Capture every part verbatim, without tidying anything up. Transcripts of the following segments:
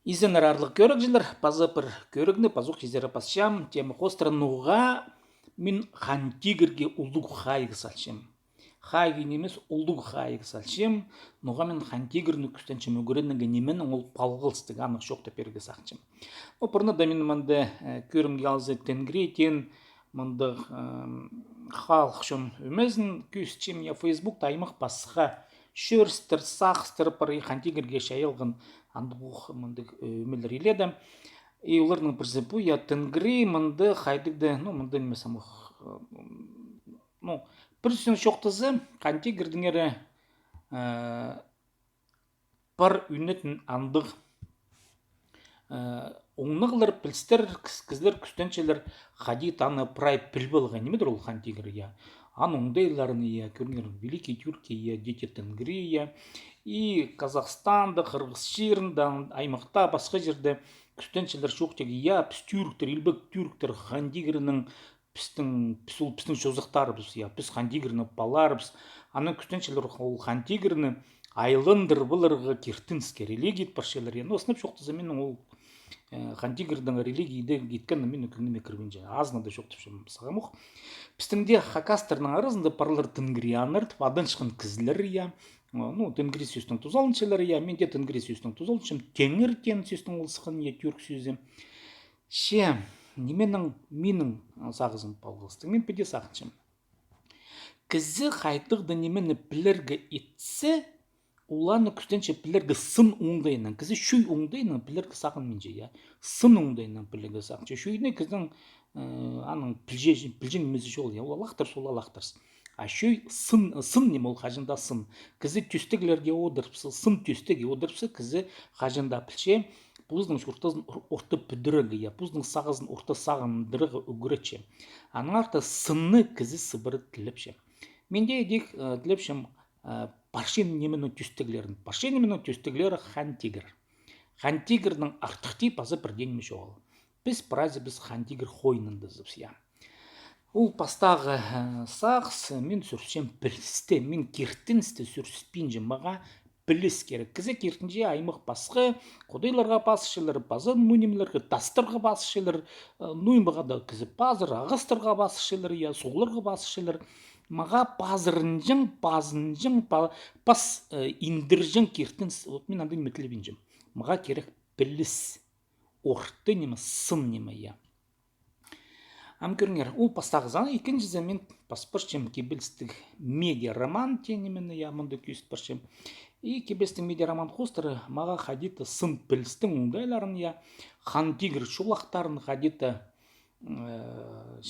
Изеннер, аарлығ кӧрігҷілер, паза пір кӧрігні пазох изере пасчам. Тема хоостыра: ноға мин Хан Тигірге улуғ хайығ салчам. Хайығ нимес, улуғ хайығ салчам. Ноға мин Хан Тигірні кӱстенчем ӱгренерге, нименең ол палғалыстығ, аннаң чоохтап пирерге сағынчам. Ну, пурнада мин мында, э, кӧрімге алза, тенгри теен мындағ, эм, халых чон ӧмезін кӧзітчем, я, Фейсбукта аймах пасха чӧрістер, сағыстар пар, и Хан Тигірге чайалған андағ ох мындағ, э, ӧмелер иледе. И оларның пірсі пу, я, тенгри мында хайдағ-да, ну, мында ниме самох, э, ну, пір сӧснең чоохтаза, Хан Тигірдеңер, э, пар ӱнетін андағ, э, оңнағлар, пілістер, кіс-, кізілер кӱстенчелер хайди-да аны прай піліп аларға, нимедір ол Хан Тигір, я. Аның оңдайларын, я, кӧріңер, Великие Тюрки, я, Дети Тенгри, я. И Казахстанда, Хырғыс чирінде, ан-, аймахта, пасха чирде кӱстенчелер чоохтирға, я, піс тӱрктер, илбек тӱрктер, Хан Тигірнің пістің, піс ол пістің чозахтарыбыс, я, піс Хан Тигірнің палаларыбыс. Анаң кӱстенчелер ол Хан Тигірні айландырып аларға киртініске, религия ит парчалар, я. Ну, сынап чоохтаза, минің ол, э, Хан Тигірдің религия иде иткені минің кӧңніме кірбинче. Азынаң даа чоохтапчам сағам ох. Пістің дее хакастарның аразында парлар тенгрианнар тіп аданчатхан кізілер, я. Ну, тенгри сӧстең тузаланчалар, я. Мин дее тенгри сӧстең тузаланчам, теңір теен сӧстең ол сыххан, я, тӱрк сӧзі. Че, нименең минің сағызым палғалыстығ? Мин піди сағынчам. Кізі хайдағ-да нимені пілерге итсе, ол аны кӱстенче пілерге сын оңдайынаң. Кізі чой оңдайынаң пілерге сағынминча, я. Сын оңдайынаң пілерге сағынча. Чойны кізінің, э, аның пілҷең, пілҷең нимезі чоғыл, я. Ол алахтырыс, ол алахтырыс. А чой сын, сын ниме ол, хаҷан даа сын. Кізі тӧстеглерге одырыбысса, сын тӧстеге одырыбысса, кізі хаҷан даа пілче, позының чуртазын ор-, орта пӱдірерге, я, позының сағызын орта сағындырарға ӱгретче. Аннаңар даа сынны кізі сыбыра тілепче. Мин дее идӧк, э, тілепчем, э, парча нименің тӧстеглерін. Парча нименің тӧстеглері Хан Тигір. Хан Тигірнең артых тее паза пір дее ниме чоғыл. Піс прайзыбыс Хан Тигір хойнындазыбыс, я. Ол пастағы, э, сағыс, мин сӱрісчем пілісті, мин киртіністі сӱріспинчем, мағаа піліс кирек. Кізі киртінҷе аймах пасха, худайларға пазылчалар, паза, ну, нимелерге, тастарға пазылчалар, э, ну, нимеге дее кізі пазыр, ағастарға пазылчалар, я, суғларға пазылчалар. Мағаа пазырынҷаң, пазынҷаң, па-, пас, э, индірҷең киртініс, вот мин андағ ниме тілебинчем. Мағаа кирек піліс. Орта ниме, сын ниме, я. Ам кӧріңер, ол пастағызы. Ікінҷізі, мин пас парчам кибелістіг медиа роман теен нимені, я, мында кӧзіт парчам. И кибелістіг медиа роман хоостыра мағаа хайди-да сын пілістің оңдайларын, я, Хан Тигір чолахтарын хайди-да, э,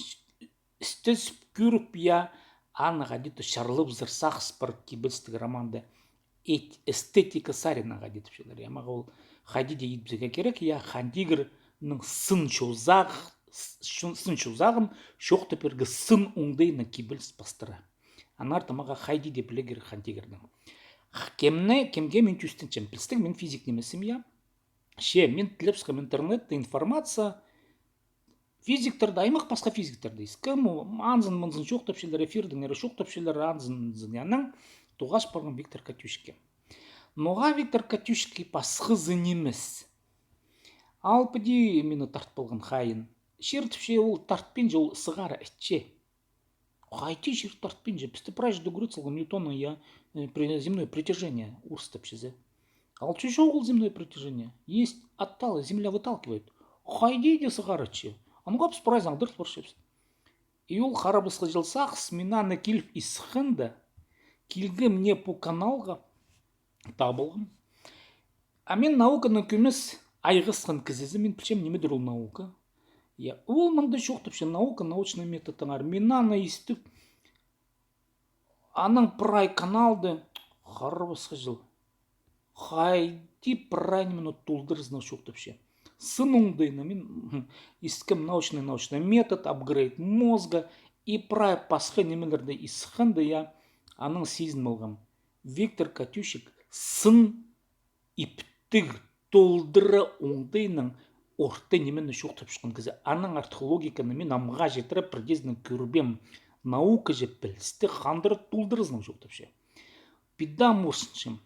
істезіп кӧріп, я, аны хайди-да чарлабызар сағыс пар кибелістіг романда. Эт-, эстетика саринаң хайди тіпчелер. Я, мағаа ол хайди дее итпезерге кирек, я, Хан Тигірнің сын чозағ-, с-, чон-, сын чозағын чоохтап пирерге сын оңдайынаң кибеліс пастыра. Аннаңар даа мағаа хайди дее пілерге кирек Хан Тигірнің. Х-, кемні, кемге мин тӧстенчем? Пілістіг, мин физик нимеспін, я. Че, мин тілепсхем интернетте информация, физиктерді, аймах пасха физиктерді искем, анзын-мынзын чоохтапчалар, эфирдеңер чоохтапчалар, анзын-мынзын, я, анаң тоғас парғам Виктор Катющикке. Ноға Виктор Катющик пасхазы нимес? Ал піди мині тартып алған хайын. Чир тіпче, ол тартпинча, ол сығара ітче. Хайди чир тартпинча? Пісті прай чирде ӱгрет салған Ньютонның, я, э, при-, земное притяжение, орыстап чізе. Ал че чоғыл земное притяжение. Есть отталы, земля выталкивает. Хайди дее сығара ітче. Анаң піс прайзын аңдарыл парчабыс. И ол харабысха чыл сағыс, мин аны киліп исханда, килгем не пу каналға, таап алғам. А мин науканың кӧмес айғасхан кізізі, мин пілчем, нимедір ол наука. Я, ол мында чоохтапча, наука, научный методтаңар. Мин аны истіп, анаң прай каналды харабысха чыл. Хайди прай нимені толдыразынаң чоохтапча. Сын оңдайынаң мин, хм, искем научный, научный метод, апгрейд мозга и прай пасха нимелерді исханда, я, анаң сизін алғам. Виктор Катющик сын иптіг толдыра оңдайынаң орта нимені чоохтапчатхан кізі. Анаң артых логиканы мин амға читіре пірдеезінең кӧрбеем. Наука же пілісті хандыра толдыразынаң чоохтапча. Піди ам орсынчам.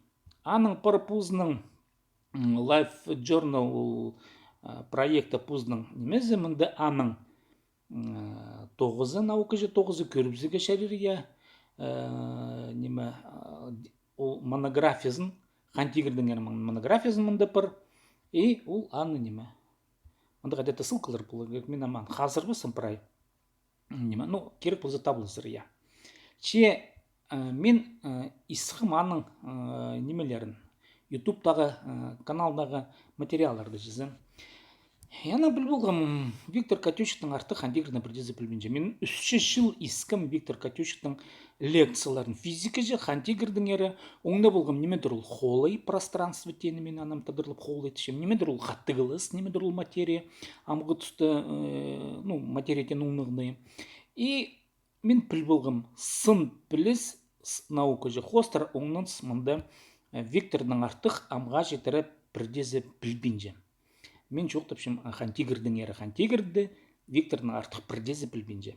Анаң пар позының Life Journal ол проекті позының нимезі, мында аның тоғызы, наукаҷы тоғызы кӧрібізерге чарир, я, ниме, ол монографиязын, Хан Тигірдеңер монографиязын мында пар. И ол аны ниме, мында хайда-да ссылкалар полар кирек, мин аман хазырбаспын прай. Ниме, ну, кирек полза, табылзар, я. Че мин искем аның нимелерін, ютубтағы каналдағы материалларды чізе. Я, аны піл полғам, Виктор Катющиктің артых Хан Тигірні пірдеезі пілбинче. Мин ӱс чыл искем Виктор Катющиктің лекцияларын. Физикаҷы, Хан Тигірдеңер. Оңнап полғам, нимедір ол холай пространство теені, мин аны тадарлап холай тіпчем. Нимедір ол хатығлас, нимедір ол материя. Амғы туста, ну, материя теен оңнағны. И мин піл полғам, сын піліс, наукаҷы хоостыра оңнаныс мында Викторның артых амға читіре пірдеезі пілбинче. Мин чоохтапчам Хан Тигірдеңер, Хан Тигірді Викторның артых пірдеезі пілбинче.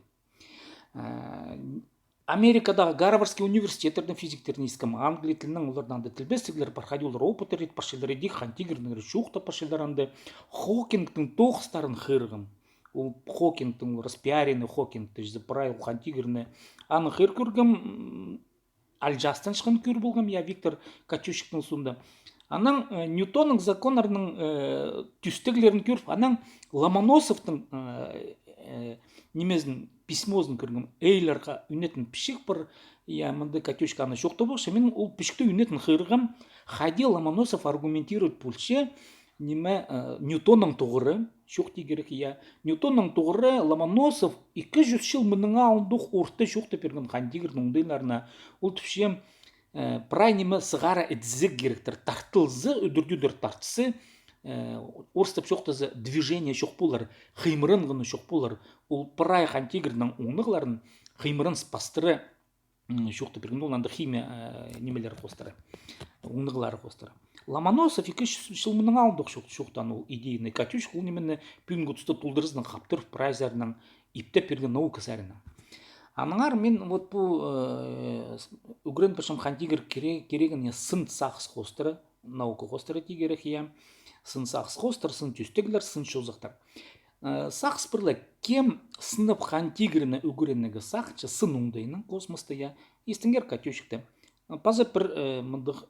Америкадағы Гарвардский университеттернің физиктерін искем, англий тілінең оларның анда тілбестіглері пар, хайди олар опыттар ит парчалар, иди Хан Тигірнеңер чоохтап парчалар анда. Хокингтің тоғыстарын хығырғам. Ол Хокингтің, ол распиаренный Хокингті, чізе прай ол Хан Тигірні. Аны хығыр кӧргем, алҷаастанчатхан кӧр полғам, я, Виктор Катющиктің соонда. Анаң Ньютонның законнарының тӧстеглерін кӧріп, анаң Ломоносовтың нимезін, письмозын кӧргем. Эйлерге ӱнетін пічік пар, я, мында Катющик аны чоохтап полча, мин ол пічікті ӱнетін хығырғам, хайди Ломоносов аргументировать полча, ниме, Ньютонның тоғыры, чоохтирға кирек, я. Ньютонның тоғыры Ломоносов ікі чӱс чыл мының алнында ох орта чоохтап пирген Хан Тигірнің оңдайларына. Ол тіпче, прай ниме сығара ідізерге киректір, тартылза, ӱдӱр-тӧдір тартса, орыстап чоохтаза, движение чох полар, хыймыранғаны чох полар. Ол прай Хан Тигірнің оңнағларын хыймыраныс пастыра чоохтап пирген, ол анда химия нимелері хоостыра, оңнағлары хоостыра. Ломоносов ікі чӱс чыл мының алнында ох чоох-, чоохтаан ол идеяны. Катющик ол нимені пӱӱнгі туста толдыразынаң хаптырып, прай саринаң иптеп пирген, наука саринаң. Аннаңар мин вот пу ӱгрен парчам Хан Тигір кире-, кирегіне сын сағыс хоостыра, наука хоостыра тирге кирек, я. Сын сағыс хоостыра, сын тӧстеглер, сын чозахтар. Сағыс пір ле, кем сынап Хан Тигірні ӱгренерге сағынча сын оңдайынаң космоста, я. Истіңер Катющикті. Паза пір мындағ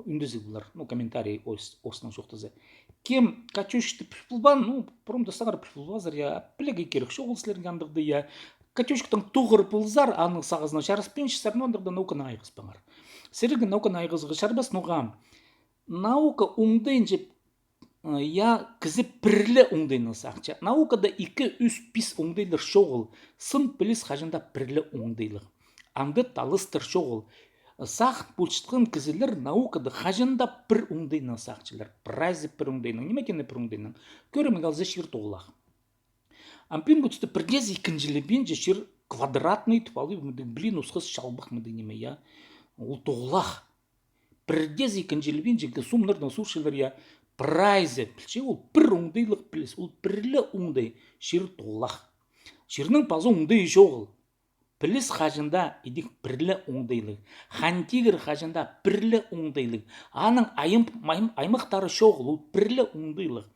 ӱндезіг полар, ну, комментарий орыс-, орыснаң чоохтаза. Кем Катющикті піл полбаан, ну, промда саңар піл полбазар, я, пілерге кирек чоғыл сірерге андағды, я. Катющиктің тоғыр ползар, аның сағызына чараспинчазар, но андағда науканы айғызбаңар. Сірерге науканы айғызарға чарабас, ноға? Наука оңдайынҷа, я, кізі пір ле оңдайынаң сағынча. Наукада ікі, ӱс, пис оңдайлар чоғыл. Сын піліс хаҷан даа пір ле оңдайлығ. Анда таластар чоғыл. Сағын полчатхан кізілер наукада хаҷан даа пір оңдайынаң сағынчалар. Прайзы пір оңдайынаң. Ниме теені пір оңдайынаң? Кӧрімге алза, чир тоғылах. Ам пӱӱнгі туста пірдеезі ікінҷілебинче, чир квадратный тіп алып, мындағ, блин, осхас чалбах мындағ ниме, я. Ол тоғылах. Пірдеезі ікінҷілебинче, сомнарнаң суурчалар, я. Прайзы пілче, ол пір оңдайлығ піліс, ол пір ле оңдай, чир тоғылах. Чирнің паза оңдайы чоғыл. Піліс хаҷан даа идӧк пір ле оңдайлығ. Хан Тигір хаҷан даа пір ле оңдайлығ. Аның айым-, айым-, аймахтары чоғыл, ол пір ле оңдайлығ.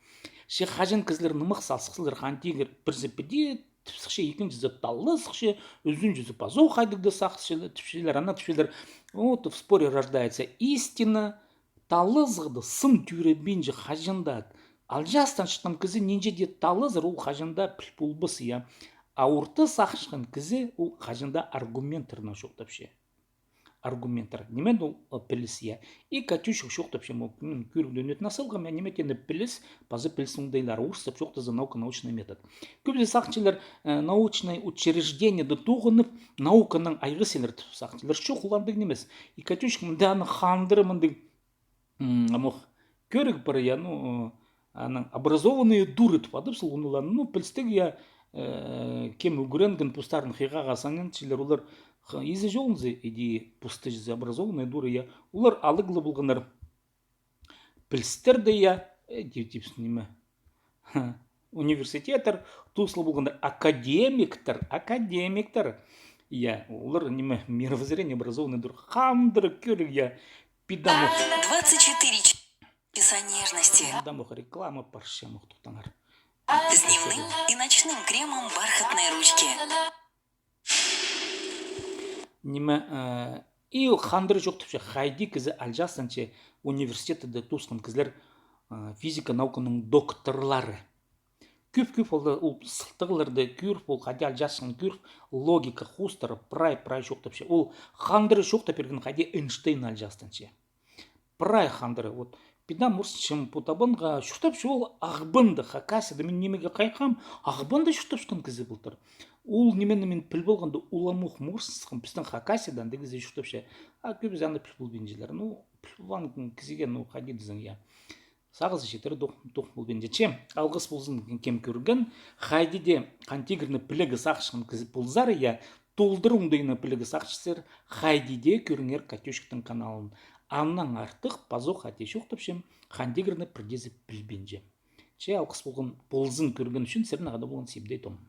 Че хаҷан кізілер нымах салысхазар, Хан Тигір пірсі піди тіп сыхча, ікінҷізі таллап сыхча, ӱзінҷізі пазох хайдағ-да сағыс тіпчелер, ана тіпчелер. Вот в споре рождается истина. Таллазығда сын тӧребинче хаҷан даа. Алҷаастанчатхан кізі нинҷе дее таллазар, ол хаҷан даа піл полбас, я. А орта сағынчатхан кізі ол хаҷан даа аргументтарнаң чоохтапча. Аргументтар. Ниме ол піліс, я. И Катющик чоохтапча, мин кӧрігде ӱнетін ас салғам, я, ниме теені піліс, паза піліс оңдайлары. Орыстап чоохтаза, наука, научный метод. Кӧбізі сағынчалар, научный учреждениеде тоғынып, науканаң айғасчалар тіп сағынчалар. Чох, ол андағ нимес. И Катющик мында аны хандыра мындағ, м, амох, кӧріг пар, я, ну, анаң образованные дуры тіп адап салған оларны, ну, пілістіг, я, кем ӱгренген, постарын хыйғаға сананчалар, олар ха-, изі чолынза иди постыҷызы, образованные дуры, я. Олар алығ ла полғаннар. Пілістерді, я, э, тип-, типс, ниме. Университеттер тустығ полғаннар, академиктер, академиктер. Я, олар, ниме, мировоззрение, образованный дуры. Хандыра кӧріг, я, пидамох. Двадцать четыре ч- Чудеса нежности. Мында мох реклама парча, мох, тохтаңар. С дневным и ночным кремом бархатной ручки. Ниме, э, и ол хандыра чоохтапча, хайди кізі алҷаастанча университетте тоосхан кізілер, э, физика науканың докторлары. Кӧп-кӧп ол, ол сылтағларны кӧріп, ол хайди алҷаасчатхан кӧріп, логика хоостыра прай, прай чоохтапча. Ол хандыра чоохтап пирген, хайди Эйнштейн алҷаастанча. Прай хандыра, вот, піди морсчам пу табанға, чуртапча ол Ағбанда, Хакасияда, мин нимеге хайхам, Ағбанда чуртапчатхан кізі полтыр. Ол нимені мин піліп алғанда, уламох морсчатхан, пістің Хакасияда андағ кізі чуртапча. А кӧбізі аны піліп полбинчалар. Ну, піліп алған кізіге, ну, хайди тізең, я. Сағызы читіре тох, тох полбинча. Че, алғыс ползын, кем кӧрген, хайди дее Хан Тигірні пілерге сағынчатхан кізі ползар, я, толдыра оңдайына пілерге сағынчазар, хайди дее кӧріңер Катюшканың каналын. Аннаң артых пазох хайди чоохтапчам, Хан Тигірні пірдеезі пілбинче. Че, алғыс полған, ползын кӧрген ӱчӱн, сірернең хада полған Сибдей Том.